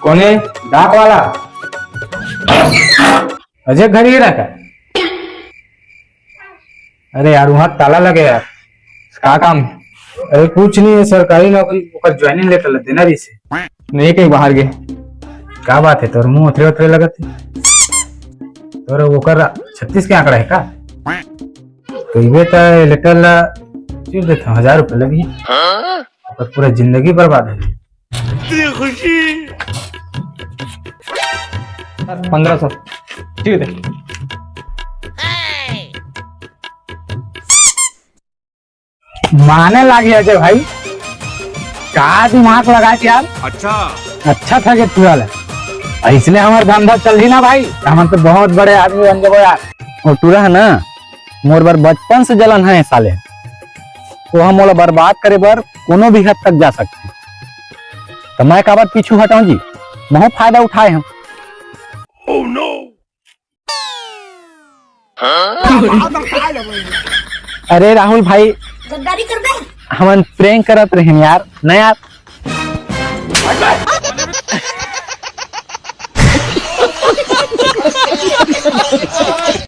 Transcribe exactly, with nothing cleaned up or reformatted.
कोने? डाक वाला? अजय घर ही रहता? अरे यार, वहाँ ताला लगे यार। का काम है? अरे कुछ नहीं है, सरकारी नौकरी, ओकर ज्वाइनिंग लेटर ला देना रहिसे। नहीं, कहीं बाहर गए। का बात है, तोर मुंह उतरे उतरे लगत है। तोर ओकर छत्तीस के आंकड़ा है का? तो इबे त लेटर ला चिर देता हूँ, हजार रुपये लगी। ओकर पूरा जिंदगी बर्बाद है। पंद्रह सौ। ठीक है। माने लागे अजय भाई, का दिमाग लगा के यार। अच्छा। अच्छा था कि तू वाला। इसने हमार धंधा चल ही ना भाई, हम तो बहुत बड़े आदमी बन जाबो यार। और टूरा है ना, मोर बर बचपन से जलन है साले। तो हम ओला बर्बाद करे बर कोनो भी हद तक जा सकते। तो मैं काबर पीछू हटाऊं जी, बहुत फायदा उठाए हम। अरे राहुल भाई, गद्दारी कर दे। हमन प्रैंक करत रहे यार, ना यार।